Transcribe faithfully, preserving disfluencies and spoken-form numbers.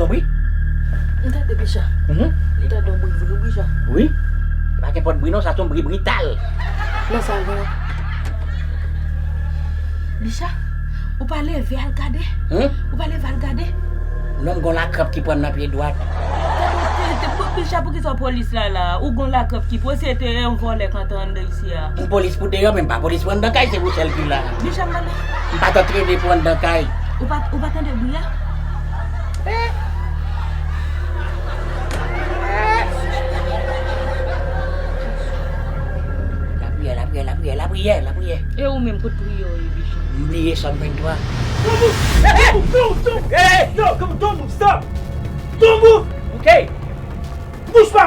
Wi. M tande Bicha. Mhm. Li tande yon bri vre, Bicha. Wi. Pa gen pòt bri non, sa se yon bri brital. Nan sa gen. Bicha, ou pa leve al gade? Hmm? Ou pa leve al gade? Non, m gon lakranp ki pran m nan pye dwat. Te- te- te- Bicha, poukisa polis la la? Ou gon lakranp ki pran, se te yon vòlè k antre anndan isi a. M polis pou deyò, men m pa polis pou anndan kay, se pou sèl ki la. Bicha, m pale. M pa t antrene pou anndan kay. Ou pa, ou pa tande bri a? Lapriyè, lapriyè, lapriyè, lapriyè, lapriyè. E ou menm, kot priyè w ye, Bicha? M bliye Sòm venntwa. Don't move! Don't move! Don't move! Hey, hey, no, come on, don't move! Stop! Don't move! Okay. Bouge pas,